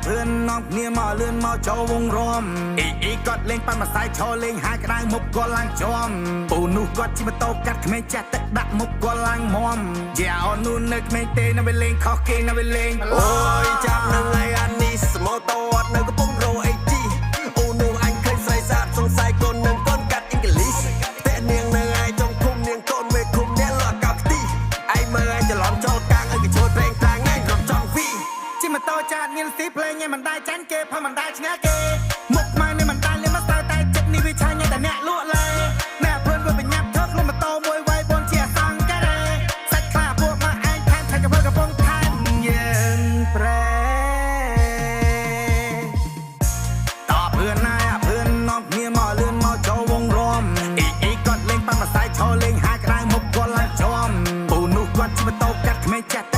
ភឿននាំគ្នាមកលឿនមកចូលវងរំអ៊ីអ៊ីគាត់លេងប៉ាន់ម្សៅឈរលេងហាក្តៅមុខគាត់ឡើងជាំពូនោះគាត់ជិះម៉ូតូកាត់ក្មេងចាស់ទឹកដាក់មុខគាត់ឡើងមមយ៉ាអូននោះនៅក្មេងទេនៅវាលេងខុសគេនៅវាលេង អូយចាប់នឹងឯអានេះស្មូតូអត់នៅកំពុងរោអីជីអូនោះអញឃើញស្រីស្អាតសង្ស័យកូននឹងកូនកាត់អ៊ីងគ្លីសតែនាងនៅឯចុងឃុំនាងកូនមេឃុំអ្នកលក់កោខ្ទីឯងមើលឯងច្រឡំចូលកាងឲ្យគេជួយប្រេងត្រាងឯងរត់ចង់វី ជិះម៉ូតូចាត់មានស៊ីភ្លេងឯងមិនដែលចាញ់គេផងមិនដែលឈ្នះគេមុខម៉ែនេះមិនដែលលេងមកស្ទើតែចិត្តនេះវាឆាញ់តែអ្នកលក់លេអ្នកភឿនវាបញ្ញាប់ធ្វើខ្លួនម៉ូតូមួយវាយបនជាអសង្ការេសាច់ខ្លាពួកមកឯងថែមថែកកំពុងថែមយើងប្រែតភឿនណាយភឿននាំគ្នាមកលឿនមកចូលវងរំអ៊ីអ៊ីគាត់លេងប៉ាន់ម្សៅឈរលេងហាក្តៅមុខគាត់ឡើងជាំពូនោះគាត់ជិះម៉ូតូកាត់ក្មេងចាស់